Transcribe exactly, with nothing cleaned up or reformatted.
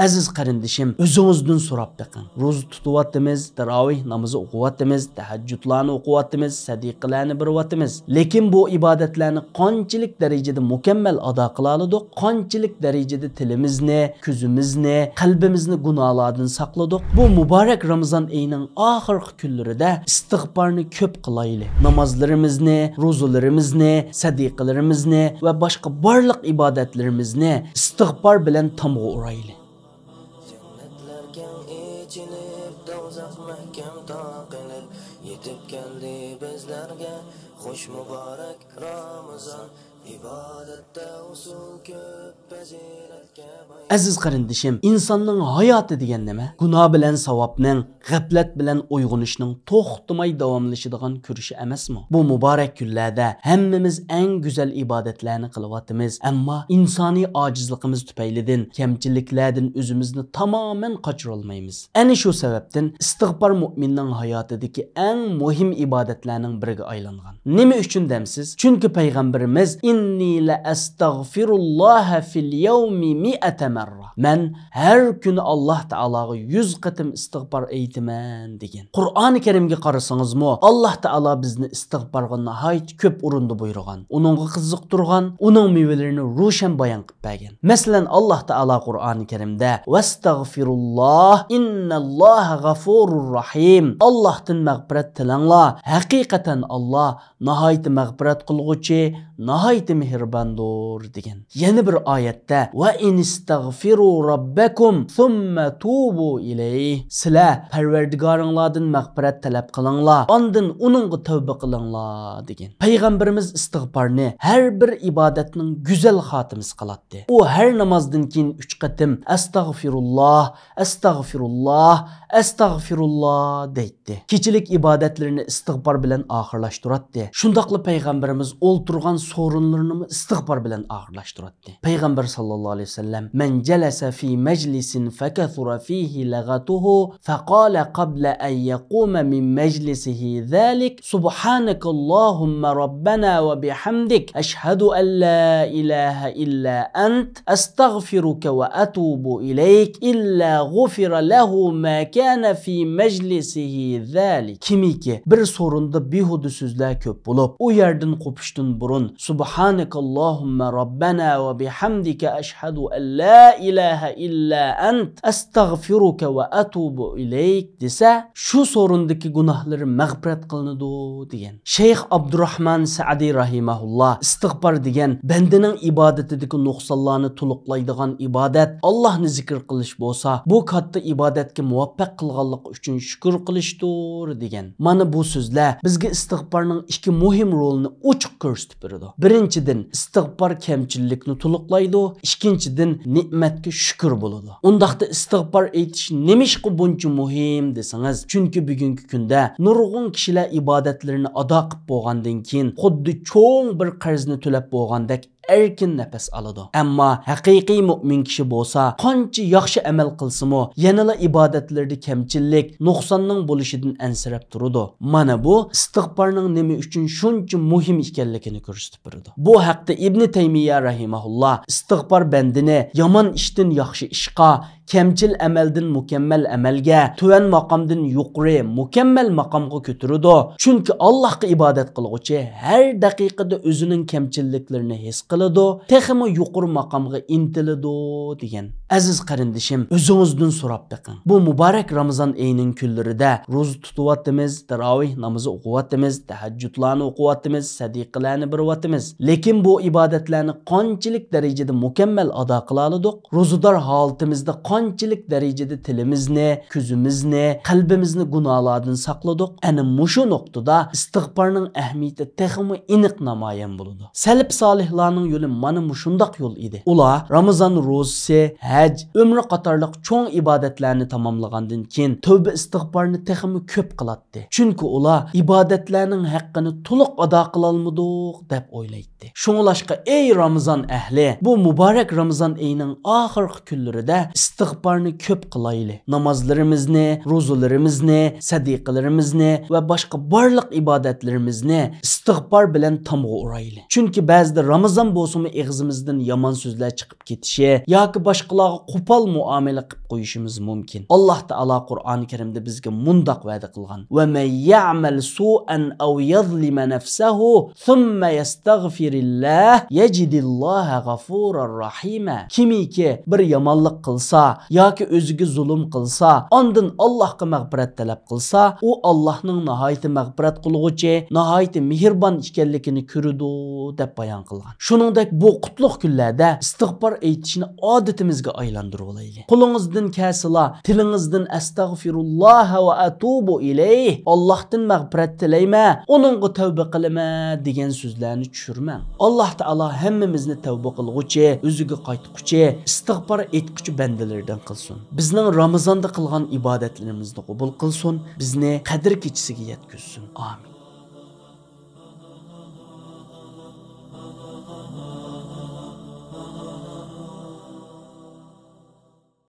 ئەزىز قېرىندىشىم، ئۆزىڭىزدىن سوراپ بېقىڭ. روزا تۇتۇۋاتىمىز، تاراۋىھ نامىزى ئوقۇۋاتىمىز، تەھەججۇدلارنى ئوقۇۋاتىمىز، سەدىقىلەرنى بېرىۋاتىمىز. لېكىن بۇ ئىبادەتلەرنى قانچىلىك دەرىجىدە مۇكەممەل ئادا قىلالىدۇق؟ قانچىلىك دەرىجىدە تىلىمىزنى، كۆزىمىزنى، قەلبىمىزنى گۇناھلاردىن ساقلىدۇق؟ بۇ مۇبارەك رامىزان ئېيىنىڭ ئاخىرقى كۈنلىرىدە ئىستىغپارنى كۆپ قىلايلى. نامازلىرىمىزنى، روزىلىرىمىزنى، سەدىقىلىرىمىزنى ۋە باشقا بارلىق ئىبادەتلىرىمىزنى ئىستىغپار بىلەن تامغا ئۇرايلى. جەننەتلەر كەڭ ئېچىلىپ، دوزاخ مەھكەم تاقىلىپ، يېتىپ كەلدى بىزلەرگە خۇش مۇبارەك رامىزان. ئىبادەتتە ئۇسۇل كۆپ، پەزىلەتكە باي. ئەزىز قېرىندىشىم، ئىنساننىڭ ھاياتى دېگەن نېمە؟ گۇناھ بىلەن ساۋابنىڭ، غەپلەت بىلەن ئويغىنىشنىڭ توختىماي داۋاملىشىدىغان كۈرىشى ئەمەسمۇ؟ بۇ مۇبارەك كۈنلەردە ھەممىمىز ئەڭ گۈزەل ئىبادەتلەرنى قىلىۋاتىمىز، ئەمما ئىنسانىي ئاجىزلىقىمىز تۈپەيلىدىن كەمچىلىكلەردىن ئۆزىمىزنى تامامەن قاچۇرالمايمىز. ئەنە شۇ سەۋەبتىن ئىستىغپار مۆمىننىڭ ھاياتىدىكى ئەڭ مۇھىم ئىبادەتلەرنىڭ بىرىگە ئايلانغان. نېمە ئۈچۈن دەمسىز؟ چۈنكى پەيغەمبىرىمىز، «ئىننى لەئەستەغفىرۇللاھە فىل يەۋمى مىئەتە مەررە.» مەن ھەر كۈنى ئاللاھ تائالاغا يۈز قېتىم ئىستىغپار ئېيتىمەن، دېگەن. قۇرئانى كەرىمگە قارىسىڭىزمۇ، ئاللاھ تائالا بىزنى ئىستىغپارغا ناھايىتى كۆپ ئورۇندا بۇيرۇغان، ئۇنىڭغا قىزىقتۇرغان، ئۇنىڭ مېۋىلىرىنى روشەن بايان قىلىپ بەرگەن. مەسىلەن، ئاللاھ تائالا قۇرئانى كەرىمدە، «ۋەستەغفىرۇللاھ، ئىننەللاھە غەفۇرۇر رەھىم.» ئاللاھتىن مەغپىرەت تىلەڭلار، ھەقىقەتەن ئاللاھ ناھايىتى مەغپىرەت قىلغۇچى، ناھايىتى مېھرىباندۇر، دېگەن. يەنە بىر ئايەتتە، «ۋە ئىنىستەغفىرۇ رەببەكۇم سۇممە تۇبۇ ئىلەيھ.» سىلەر پەرۋەردىگارىڭلاردىن مەغپىرەت تەلەپ قىلىڭلار، ئاندىن ئۇنىڭغا تەۋبە قىلىڭلار، دېگەن. پەيغەمبىرىمىز ئىستىغپارنى ھەر بىر ئىبادەتنىڭ گۈزەل خاتىمىسى قىلاتتى. ئۇ ھەر نامازدىن كېيىن ئۈچ قېتىم، «ئەستەغفىرۇللاھ، ئەستەغفىرۇللاھ، ئەستەغفىرۇللاھ» دەيتتى. كېچىلىك ئىبادەتلىرىنى ئىستىغپار بىلەن ئاخىرلاشتۇراتتى. شۇنداقلا پەيغەمبىرىمىز ئولتۇرغان سورۇنلىرىنىمۇ ئىستىغپار بىلەن ئاخىرلاشتۇراتتى. پەيغەمبەر ساللاللاھۇ ئەلەيھى ۋەسەللەم، «مەن جەلەسە فى مەجلىسىن فەكەسۇرە فىھى لەغەتۇھۇ، فەقالە قەبلە ئەن يەقۇمە مىن مەجلىسىھى زالىك، سۇبھانەكەللاھۇممە رەببەنا ۋە بىھەمدىك، ئەشھەدۇ ئەن لا ئىلاھە ئىللا ئەنت، ئەستەغفىرۇكە ۋە ئەتۇبۇ ئىلەيك، ئىللا غۇفىرە لەھۇ ما كانە فى مەجلىسىھى زالىك.» كىمكى بىر سورۇندا بىھۇدە سۆزلەر كۆپ بولۇپ، ئۇ يەردىن قوپۇشتىن بۇرۇن، «سۇبھانەكەللاھۇممە رەببەنا ۋە بىھەمدىكە، ئەشھەدۇ ئەن لا ئىلاھە ئىللا ئەنت، ئەستەغفىرۇكە ۋە ئەتۇبۇ ئىلەيك» دېسە، شۇ سورۇندىكى گۇناھلىرى مەغپىرەت قىلىنىدۇ، دېگەن. شەيخ ئابدۇراھمان سەئدى رەھىمەھۇللا، ئىستىغپار دېگەن بەندىنىڭ ئىبادىتىدىكى نۇقسانلارنى تولۇقلايدىغان ئىبادەت، ئاللاھنى زىكىر قىلىش بولسا، بۇ كاتتا ئىبادەتكە مۇۋەپپەق قىلغانلىقى ئۈچۈن شۈكۈر قىلىشتۇر، دېگەن. مانا بۇ سۆزلەر بىزگە ئىستىغپارنىڭ ئىككى مۇھىم رولىنى ئوچۇق كۆرسىتىپ بېرىدۇ. بىرىنچىدىن، ئىستىغپار كەمچىللىكنى تولۇقلايدۇ، ئىككىنچىدىن، نېمەتكە شۈكۈر بولىدۇ. ئۇنداقتا ئىستىغپار ئېيتىش نېمىشقا بۇنچە مۇھىم دېسىڭىز، چۈنكى بۈگۈنكى كۈندە نۇرغۇن كىشىلەر ئىبادەتلىرىنى ئادا قىلىپ بولغاندىن كېيىن، خۇددى چوڭ بىر قەرزنى تۆلەپ بولغاندەك ئەركىن نەپەس ئالىدۇ. ئەمما ھەقىقىي مۆمىن كىشى بولسا، قانچە ياخشى ئەمەل قىلسىمۇ، يەنىلا ئىبادەتلىرىدە كەمچىللىك، نۇقساننىڭ بولۇشىدىن ئەنسىرەپ تۇرىدۇ. مانا بۇ ئىستىغپارنىڭ نېمە ئۈچۈن شۇنچە مۇھىم ئىكەنلىكىنى كۆرسىتىپ بېرىدۇ. بۇ ھەقتە ئىبنى تەيمىيە رەھىمەھۇللا، ئىستىغپار بەندىنى يامان ئىشتىن ياخشى ئىشقا، كەمچىل ئەمەلدىن مۇكەممەل ئەمەلگە، تۆۋەن ماقامدىن يۇقىرى مۇكەممەل ماقامغا كۆتۈرىدۇ. چۈنكى ئاللاھقا ئىبادەت قىلغۇچى ھەر دەقىقىدە ئۆزىنىڭ كەمچىللىكلىرىنى ھېس قىلىدۇ، تېخىمۇ يۇقىرى ماقامغا ئىنتىلىدۇ، دېگەن. ئەزىز قېرىندىشىم، ئۆزىڭىزدىن سوراپ بېقىڭ. بۇ مۇبارەك رامىزان ئېيىنىڭ كۈنلىرىدە روزا تۇتۇۋاتىمىز، تاراۋىھ نامىزى ئوقۇۋاتىمىز، تەھەججۇدلارنى ئوقۇۋاتىمىز، سەدىقىلەرنى بېرىۋاتىمىز. لېكىن بۇ ئىبادەتلەرنى قانچىلىك دەرىجىدە مۇكەممەل ئادا قىلالىدۇق؟ روزىدار ھالىتىمىزدە قانچىلىك دەرىجىدە تىلىمىزنى، كۆزىمىزنى، قەلبىمىزنى گۇناھلاردىن ساقلىدۇق؟ ئەنە مۇشۇ نۇقتىدا ئىستىغپارنىڭ ئەھمىيىتى تېخىمۇ ئېنىق نامايان بولىدۇ. سەلەپ سالىھلارنىڭ يولى مانا مۇشۇنداق يول ئىدى. ئۇلار رامىزان روزىسى، ھەج، ئۆمرە قاتارلىق چوڭ ئىبادەتلەرنى تاماملىغاندىن كېيىن، تەۋبە ئىستىغپارنى تېخىمۇ كۆپ قىلاتتى. چۈنكى ئۇلار ئىبادەتلەرنىڭ ھەققىنى تولۇق ئادا قىلالمىدۇق، دەپ ئويلايتتى. شۇڭلاشقا، ئەي رامىزان ئەھلى، بۇ مۇبارەك رامىزان ئېيىنىڭ ئاخىرقى كۈنلىرىدە ئىستىغپارنى كۆپ قىلايلى. نامازلىرىمىزنى، روزىلىرىمىزنى، سەدىقىلىرىمىزنى ۋە باشقا بارلىق ئىبادەتلىرىمىزنى ئىستىغپار بىلەن تامغا ئۇرايلى. چۈنكى بەزىدە رامىزان بولسىمۇ ئېغىزىمىزدىن يامان سۆزلەر چىقىپ كېتىشى ياكى باشقىلارغا قوپال مۇئامىلە قىلىپ قويۇشىمىز مۇمكىن. ئاللاھ تائالا قۇرئانى كەرىمدە بىزگە مۇنداق ۋەدە قىلغان: ومن يعمل سوءا أو يظلم نفسه ثم يستغفر الله يجد الله غفورا رحيما. كىمكى بىر يامانلىق قىلسا ياكى ئۆزىگە زۇلۇم قىلسا، ئاندىن ئاللاھقا مەغپىرەت تەلەپ قىلسا، ئۇ ئاللاھنىڭ ناھايىتى مەغپىرەت قىلغۇچى، ناھايىتى مېھرىبان ئىكەنلىكىنى كۆرىدۇ، دەپ بايان قىلغان. شۇنىڭدەك بۇ قۇتلۇق كۈنلەردە ئىستىغپار ئېيتىشنى ئادىتىمىزگە ئايلاندۇرۇۋالايلى. قولىڭىزدىن كەلسىلا، تىلىڭىزدىن «ئەستەغفىرۇللاھ ۋە ئەتۇبۇ ئىلەيھ»، ئاللاھتىن مەغپىرەت تىلەيمەن، ئۇنىڭغا تەۋبە قىلىمەن دېگەن سۆزلەرنى چۈشۈرمەڭ. ئاللاھ تائالا ھەممىمىزنى تەۋبە قىلغۇچى، ئۆزىگە قايتقۇچى، ئىستىغپار ئېيتقۇچى بەندىلىرىدىن قىلسۇن. بىزنىڭ رامىزاندا قىلغان ئىبادەتلىرىمىزنى قوبۇل قىلسۇن، بىزنى قەدىر كېچىسىگە يەتكۈزسۇن. ئامىن.